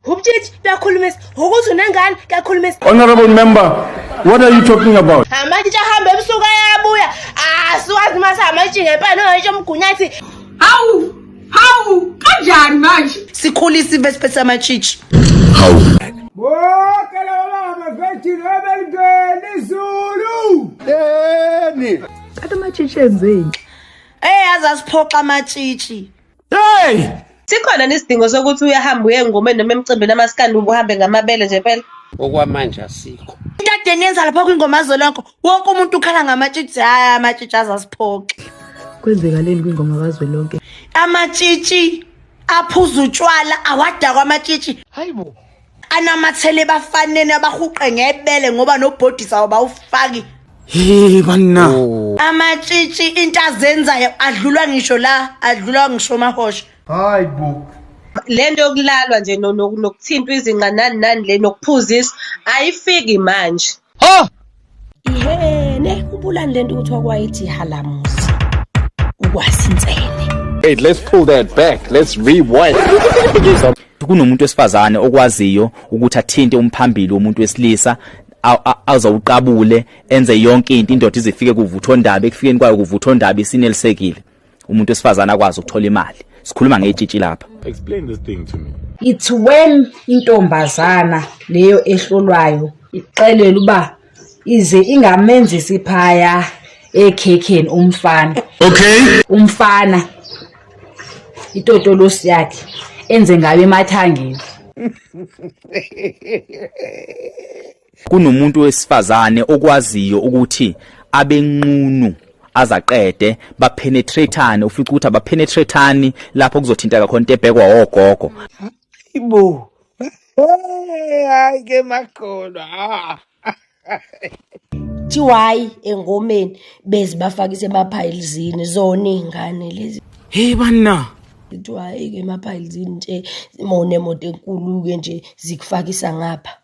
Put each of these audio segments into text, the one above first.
Ubutshitshi kuyakhulumisa, ukuthi unengane kuyakhulumisa. Honorable member, what are you talking about? Amatshitshi ahamba ebusuku ayabuya. Asiwazi mase amatshitshi ngempela noma umgunyathi. Hawu! Hawu! Kanjani manje? Sikhulisa ivesi amatshitshi. Bonke laba bavethile abelingeni izulu. Yeni. Kanti amatshitshi enzeni? Eh azasiphoxa amatshitshi. Hey! Sikhona nesidingo sokuthi uyahamba uye engomeni noma emcimbini amasikandi ubuhambe ngamabele nje phela. Okwamanje asikho. Into ade niyenza lapha kwingoma zolonke, wonke umuntu ukhala ngamatshitshi, hayi amatshitshi azasiphoxa. Kwenzekaleni kwingoma kazwelonke? Amatshitshi aphuza utshwala awadakwa amatshitshi. Hayibo. Anamathele bafaneni abahuqe ngebele ngoba nobhodisa bawufaki. Hey banna. Amatshitshi into azenzayo adlulwa ngisho la, adlulwa ngisho mahosha. Hayibo. Le nto yokulalwa nje nokuthintwa izinqa nani nani le nokuphuziswa ayifiki manje. Ha! Ihene ubulani lento kuthiwa kwayithi halamuzi ukwasi insele. Wait, let's pull that back. Let's rewind. Kunomuntu wesifazane okwaziyo ukuthi athinte umphambili womuntu wesilisa azowuqabule enze yonke into indoda izifike kuvuthondaba ekufikeni kwayo kuvuthondaba isinelisekile umuntu wesifazane akwazi ukuthola imali. Sikhuluma ngetshitshi lapha. Explain this thing to me. It's when intombazana leyo ehlolwayo ixelelwa uba ize ingamenzisi phaya ekhekheni umfana. Okay. Umfana itotolosi yakhe enze ngayo emathangeni. Kunomuntu wesifazane okwaziyo ukuthi abenqunu azaqede bapenetratane, ufica ukuthi abapenetratani lapho kuzothinteka khona into ebhekwa ogogo. Hayibo. Hayi ke makholwa. Thiwayi engomeni bezibafakise emaphayilizini zona iy'ngane lezi. Hey banna. Kuthiwa hhayi-ke emaphayilizini nje mawunemoto enkulu-ke nje zikufakisa ngapha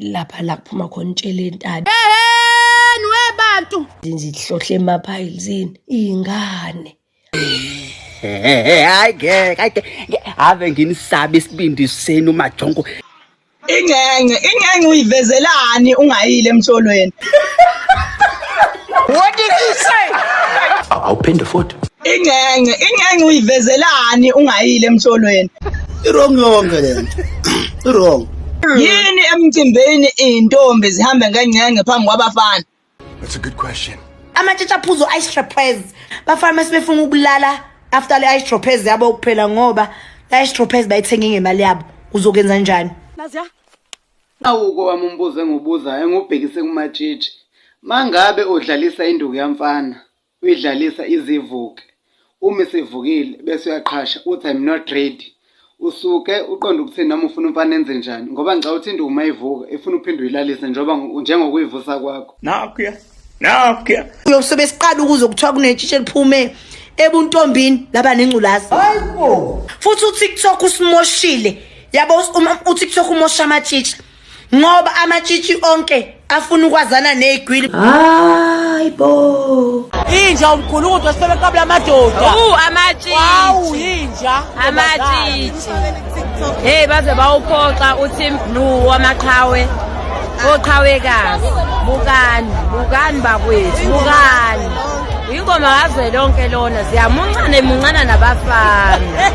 lapha la kuphuma khona intshele entaba. Ehheni webantu. Zihlohle emaphayilizini iy'ngane. Hayi ngeke, hayi ngeke. Ave nginisabe isibindi senu majongo. Ingenge, ingenge uyivezelani ungayile emhlolweni? What did you say? Awuphinde futhi. Ingenge, ingenge uyivezelani ungayile emhlolweni? Irong yonke lento. Irong. Yini emcimbini intombi zihambe ngengenge phambi kwabafana? That's a good question. Amatshitshi aphuza u-ice trapez. Bafana mase befuna ukulala after le ice trapez yabo kuphela ngoba le ice trapez bayithenge ngemali yabo. Uzokwenza njani? Naziya. Awuko wami umbuzo engiwubuzayo engiwubhekise kumatshitshi. Mangabe udlalisa induku yamfana, uyidlalisa izivuke. Uma isivukile bese uyaqhasha uthi I'm not ready. Usuke uqonde ukuthini noma ufuna umfana enze njani? Ngoba ngicabanga ukuthi induku uma ivuka ifuna uphinde uyilalise njengoba njengokuyivusa kwakho. Nakhuya. Nakhuya. Uyobe siqala ukuzwa kuthiwa kunetshitshi eliphume ebuntombini laba nengculazi. Hayibo. Futhi uTikTok usimoshile. Yabo uTikTok umosha amatshitshi. Ngoba amatshitshi onke afuna ukwazana nezigwili. Hayibo. Inja umgulukudu esifebe qabla amadoda. Amatshitshi. Wawu inja. Amatshitshi. Hey baze bawuphoxa uTeam Blue wamaqhawe. Oqhawekazi. Bukani, bukani bakwethu, bukani. Ingoma kazwelonke lona ziyamuncane muncana nabafana.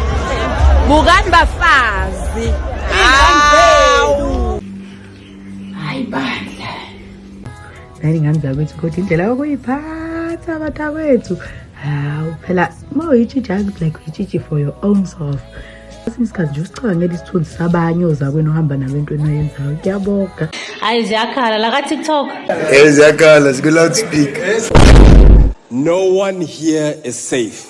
Bukani bafazi. Hawu. Hayi bandla. Nani ngane zakwethu kodwa indlela yokuyiphatha abatakwethu. Hawu phela uma uyitshitshi like uyitshitshi for your own self. Kwesinye isikhathi nje usicabangela isithunzi sabanye ozakwenu ohamba nabo entweni oyenzayo. Kuyaboga. Hayi ziyakhala la ka TikTok. Eh ziyakhala, siku loudspeaker. No one here is safe.